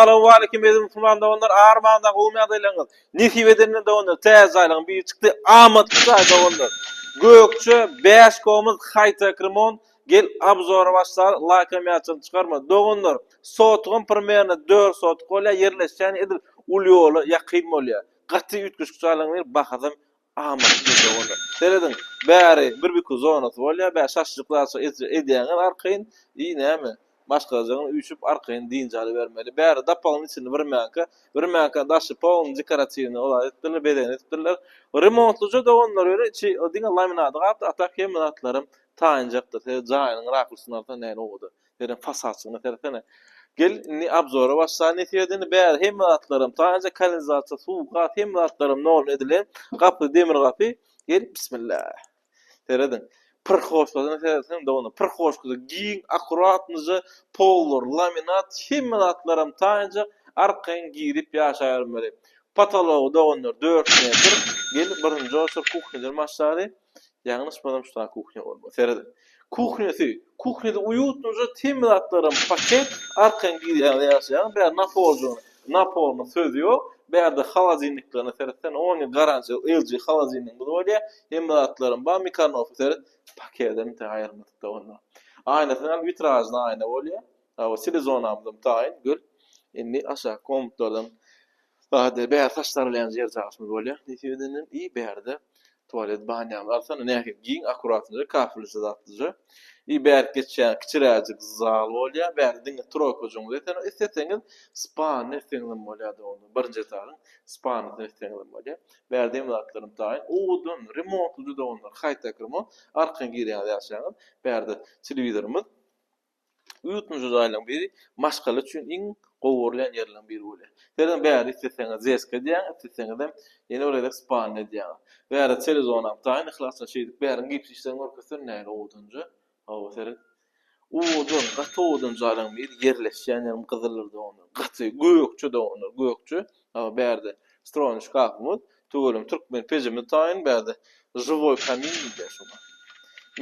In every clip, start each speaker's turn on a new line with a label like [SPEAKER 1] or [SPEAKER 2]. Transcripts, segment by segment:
[SPEAKER 1] Salowmaleýkim eziz musulman doganlar armaňda gowmy ýagdaýlaryňyz nesip edenden doganlar täze jaýlaryň biri çykdy amatly jaý doganlar Gökje bäşkomuz haýtek remont gel obzora başlar laýkam ýatdan çykarma doganlar sotugam primerno 4 sotuk bolýar ýerleşýän edil uly ýola ýakyn bolýar gaty üýtgeşik jaýlaryň biri bahasam Amatly doganlar. Serediň, bäri bir biku zonasy bolýar, bä şaşlyk zatça edýäňiz arkaýyn, i näme, maşgalajygyň üýşüp arkaýyn dynç alybermeli. Bäri dapagyň içini birmänkä, birmänkä daşy polny dekoratiwnyý olar edipdirler, bezegini edipdirler. Remontlyja doganlar ýöne içi diňe laminady galypdyr, a tak hemme zatlaram taýynjakdyr. Seret jaýynyň rakursyny alsaň nähili owadan. Seren fasadçygyna seretsene. Gel indi obzora başla nesip edende bäri hemme zatlaram taýynja kanalizasiýa suw gaz hemme zatlaram nol edilen gapy demir gapy gel bismillah serediň prhoşkasyna seretseň dogany prhoşkasy giň akkuratnyja pollar laminat hemme zatlaram taýynja arkaýyn girip ýaşabermeli potology doganlar 4 metr gel birinji oçur kuhnýadan başlaly Ýalňyşmasam şu taý kuhnýa bolmaly. Serediň. Kuhnýasy. Kuhnýada uýutnyja hemme zatlaram paket, arkaýyn girýäňiz ýaşaýaňyz. Bärde napoljygyny, napolynyň sözi ýok. Bärde holodilniklerine seretsene, ony garantiýa LG holodilnigimiz bolýar. Hemme zatlaram bar. Mikrowolnowka seret, pakedem intäk aýyrmadyk-da onda. Aýnasyny al, witražny aýna bolýar. Hawa, telezonamyzam taýyn, gör. Indi aşak komnatlardan Bärde bäri saç daralýan ýer jaýymyz bolýar. Nesip edenden i bärde tualet banýamyz alsana nähili giň akkuratnyja kafelyja zatlyja. I bärik geçýän kiçiräjik zal bolýar. Bärde diňe troýkajygyňyzy etseňiz isleseňiz spalny etseňizem bolýar dogry. Birinji etažyň spalnysyny etseňizem bolýar. Bärde hemme zatlarym taýyn. Owadan remontlyja doganlar haýtek remont. Arkaýyn girýäňiz ýaşaýaňyz. Bärde telewizorymyz. Uýutmyjy jaýlaryň biri maşgala üçin iň gowy görülýän ýerleriň biri bolýar. Serediň bäri isleseňiz zeska edýäňiz, isleseňizem ýene bir gezek spalny edýäňiz. Bäri telezonam taýyn yhlasdan şeýdip bäriň gips işlerini görkezsem nähili owadanja. Hawa seret. Owadan, gaty owadan jaýlaryň biri ýerleşýän ýerim Gyzylyrda onda. Gaty gökje doganlar, gökje. Hawa bärde stroýny şkafymyz, tüweleme türkmen pejimiz taýyn bärde žiwoý kamin diýilýär şoňa.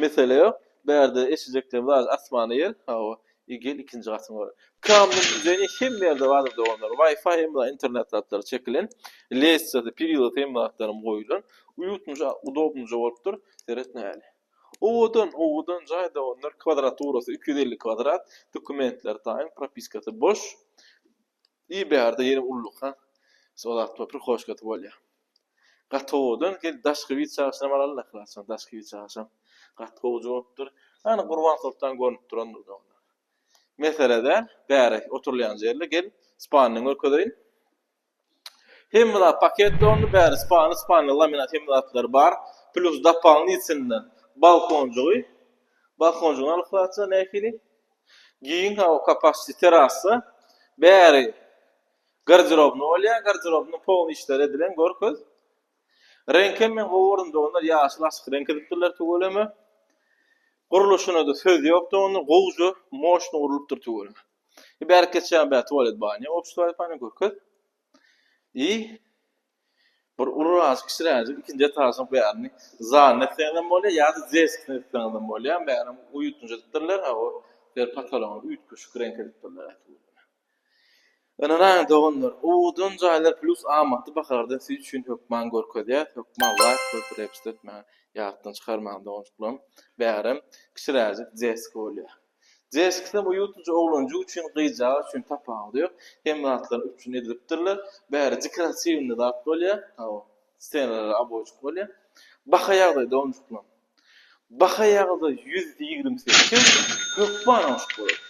[SPEAKER 1] Mesele ýok. Bärde eşijeklerimiz az asmana ýer hawa i gel ikinji gatyny gör. Kamnyň düzeni hemme ýerde bardyr doganlar. Wi-Fi hemme internet zatlary çekilen. Lestçasy, pirilosy hemme zatlaram goýulan. Uýutnyja, udobnyja bolupdyr. Seret näli. Owadan, owadan jaý doganlar. Kwadraturasy 250 kwadrat. Dokumentleri taýyn, propiskasy boş. I bärde ýene ullakan zat bar, prihoşkasy bolýar. Gaty owadan, gel daşky wid çagyşynam alaly-da Yhlasjan, daşky wid çagyşam gaty gowja bolupdyr. Ana Gurbansoltan görnüp durandyr doganlar. Mesele däl, bäri oturylýan ýerli, gel spalnyny görkezeýin. Hemme zat paket dondy, bäri spalny, spalny laminat hemme zatlary bar. Plus dopollnitelnyý balkonjygy, balkonjygyny al Yhlasjan nähili? Giň hawa kapasity terasa bäri garderobny bolýa garderobnyň polny işleri edilen görkez. Reňkem men gowy gördüm doganlar ýaşyl açyk reňk edipdirler tüweleme. Gurluşynada söz ýok doganlar gowja moşny gurlupdyr tüweleme. I bärik geçýän bä tualet banýa obşi tualet banýa görkez. I Bir ulurak, kiçiräjik ikinji etažyň bärini zalyny etseňizem bolýar ýa-da deskisyny etseňizem bolýar. Bärini uýutnyja edipdirler, hawa, bir potologyny üýtgeşik reňk edipdirler. Ynanaýyň doganlar, owadan jaýlar plus amatly bahalardan siz üçin hökman görkezýäs, hökman laýk goýup repost etmäni ýatdan çykarmaň doganjyklarym. Bärem kiçiräjik deski bolýar. Jeskisem uýutyjy oglanjyk üçin gyzjagaz üçin tapawudy ýok. Hemme zatlar üpjün edilipdirler. Bäri dekoratiwnyý zat bolýar. Hawa. Stenalara oboýjyk bolýar. Baha ýagdaý donjuklam. Baha ýagdaý 128 hökman oňşup bolar.